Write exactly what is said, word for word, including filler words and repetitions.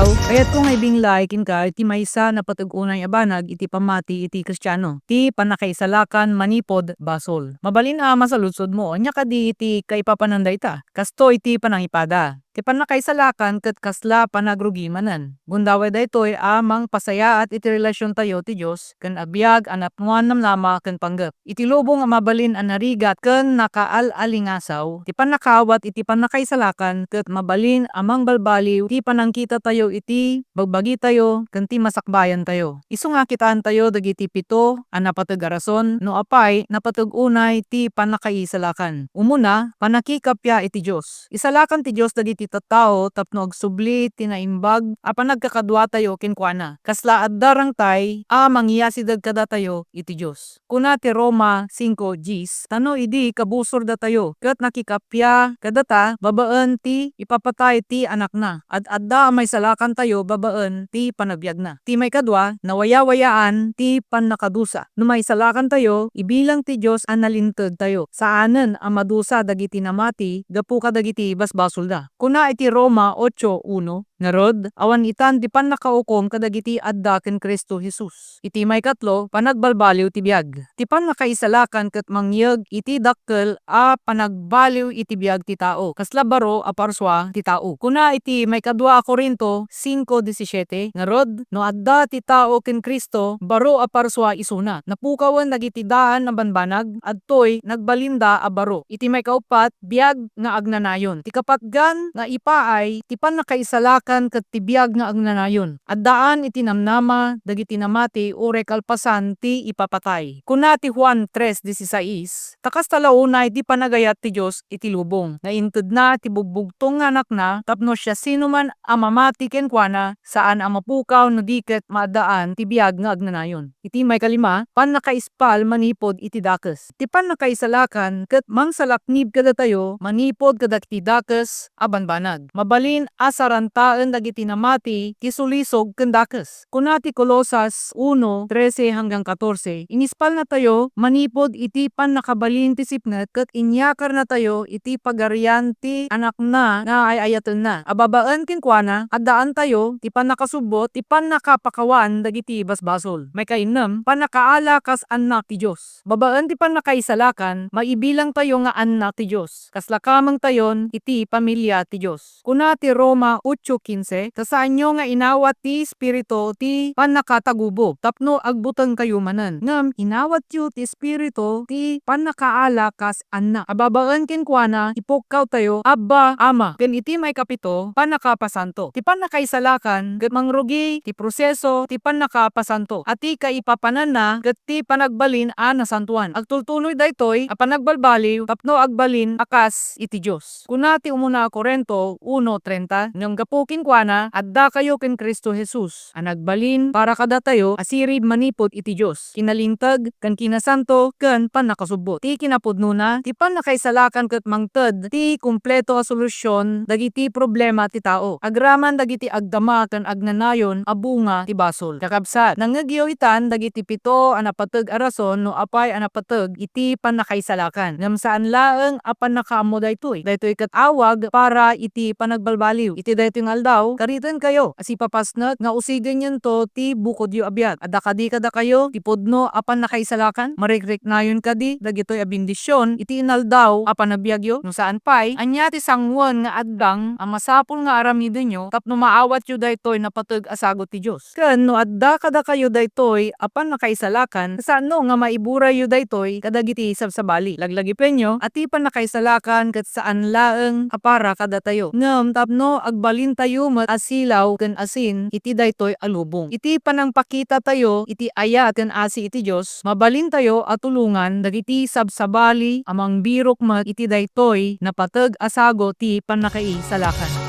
Kayatko nga ibinglay kenka iti maysa a napateg unay a banag iti pammati iti Kristiano, ti pannakaisalakan manipud basol. Mabalin a masaludsodmo, ania kadi iti kaipapanan dayta? Kastoy ti panangipada. Ti pannakaisalakan ket kasla panagrugi manen. Gundaway daytoy a mangpasayaat iti relasiontayo ti Dios ken a biag a napnoan namnama ken panggep. Iti lubong a mabalin a narigat ken nakaal-alingasaw, ti pannakaawat iti pannakaisalakan ket mabalin a mangbalbaliw ti panangkitatayo iti bagbagitayo ken ti masakbayantayo. Isu nga kitaentayo dagiti pito a napateg a rason no apay napateg unay ti pannakaisalakan. Umuna, pannakikappia iti Dios. Isalakan ti Dios dagiti tattao tapno agsubli ti naimbag a panagkakaduatayo kenkuana. Kasla adda rangtay a mangiyasideg kadatayo iti Dios. Kuna ti Roma singko dies, ta no idi kabusordatayo ket nakikappia kadata babaen ti ipapatay ti Anakna, ad-adda a maisalakantayo babaen ti panabiagna. Ti maikadua, nawayawayaan ti pannakadusa. No maisalakantayo, ibilang ti Dios a nalintegtayo. Saanen a madusa dagiti namati gapu kadagiti basbasolda. Kuna iti Roma ocho uno, ngarud, awan itan ti pannakaukom kadagiti adda ken Cristo Jesus. Iti maikatlo, panagbalbaliw ti biag. Ti pannakaisalakan ket mangyeg iti dakkel a panagbaliw iti biag ti tao. Kasla baro a parsua ti tao. Kuna iti maikadua a Corinto singko disisiete, ngarud, no adda ti tao ken Cristo, baro a parsua isuna. Napukawen dagiti daan a banbanag, adtoy nagbalinda a baro. Iti maikauppat, biag nga agnanayon. Ti kapatgan nga ipaay ti pannakaisalakan ket ti biag nga agnanayon. Addaan iti namnama dagiti namati uray kalpasan ti ipapatay. Kuna ti Juan tres dieciséis, ta kasta la unay ti panagayat ti Dios iti lubong, nga intedna ti bugbugtong nga Anakna tapno siasinoman a mamati kenkuana saan a mapukaw no di ket maaddaan ti biag nga agnanayon. Iti maikalima, pannakaispal manipud iti dakes. Ti pannakaisalakan ket mangsalaknib kadatayo manipud kadagiti dakes a banbanag. Mabalin a sarantaen dagiti namati ti sulisog ken dakes. Kuna ti Colosas uno, trese hanggang katorse, inispalnatayo manipud iti pannakabalin ti sipnget ket inyakarnatayo iti Pagarian ti Anakna nga ay-ayatenna. A babaen kenkuana, addaantayo ti pannakasubbot, ti pannakapakawan dagiti basbasol. Maikainnem, pannakaala kas annak ti Dios. Babaen ti pannakaisalakan, maibilangtayo nga annak ti Dios. Kasla kamengtayon iti pamilia ti Dios. Kuna ti Roma ocho quince, ta saanyo nga inawat ti Espiritu ti pannakatagubo, tapno agbutengkayo manen. Ngem inawatyo ti Espiritu ti pannakaala kas annak. A babaen kenkuana, ipukkawtayo, "Abba, Ama." Ken iti maikapito, pannakapasanto. Ti pannakaisalakan ket mangrugi ti proseso ti pannakapasanto a ti kaipapananna ket ti panagbalin a nasantoan. Agtultuloy daytoy a panagbalbaliw tapno agbalin a kas iti Dios. Kuna ti umuna a Corinto uno treinta, ngem gapu kenkuana, addakayo ken Cristo Jesus a nagbalin para kadatayo a sirib manipud iti Dios, kinalinteg ken kinasanto ken pannakasubbot. Ti kinapudnona, ti pannakaisalakan ket mangted ti kompleto a solusion dagiti problema ti tao, agraman dagiti agdama ken agnanayon a bunga ti basol. Kakabsat, nangngegyo itan dagiti pito a napateg a rason no apay a napateg iti pannakaisalakan. Ngem saan laeng a pannakaammo daytoy. Daytoy ket awag para iti panagbalbaliw. Iti daytoy nga aldaw, karitenkayo a sipapasnek nga usigenyonto ti bukodyo a biag. Adda kadi kadakayo ti pudno a pannakaisalakan? Marikriknayon kadi dagitoy a bendision iti inaldaw a panabiagyo? No saan pay, ania ti sangoen nga addang a masapul nga aramidenyo tapno maawatyo daytoy napateg a sagut ti Dios? Ken no adda kadakayo daytoy a pannakaisalakan, kasano nga maiburayyo daytoy kadagiti sabsabali? Laglagipenyo a ti pannakaisalakan ket saan laeng a para kadatayo, ngem tapno agbalintayo met a silaw ken asin iti daytoy a lubong. Iti panangpakitatayo iti ayat ken asi iti Dios, mabalintayo a tulongan dagiti sabsabali a mangbirok met iti daytoy napateg a sagut ti pannakaisalakan.